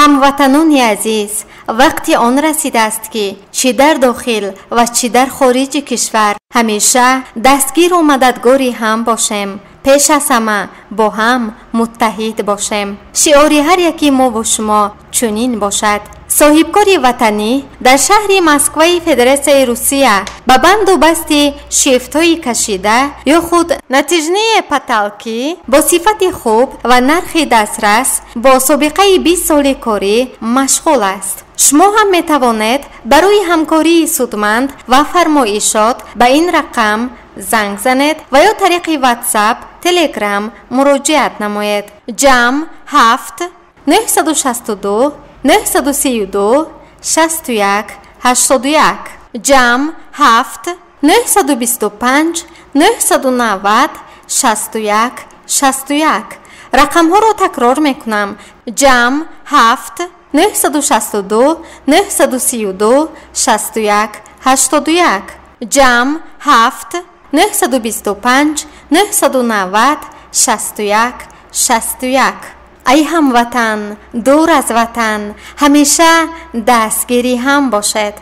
Ҳамватанони азиз, вақти он расидааст, ки чӣ дар дохил ва чӣ дар хориҷи кишвар ҳамеша дастгиру мададгори ҳам бошем. Пеш аз ҳама бо ҳам муттаҳид бошем. Шиори ҳар яки мову шумо чунин бошад. Соҳибкори ватанӣ дар шаҳри Москваи Федератсияи Русия ба банду басти шифтҳои кашида ё худ натяжные потолки бо сифати хуб ва нархи дастрас бо собиқаи 20 соли корӣ машғул аст. Шумо ҳам метавонед барои ҳамкории судманд ва фармоишот ба ин рақам занг занед ва ё тариқи WhatsApp, Telegram муроҷиат намоед. Ҷамъ 7 962 932 61 81, ҷамъ 7 925 990 61 61. Рақамҳоро такрор мекунам: ҷамъ 7 962 932 61 81, ҷамъ 7 925 990 61 61. Ай ҳамватан, дур аз ватан, ҳамеша дастгири ҳам бошед.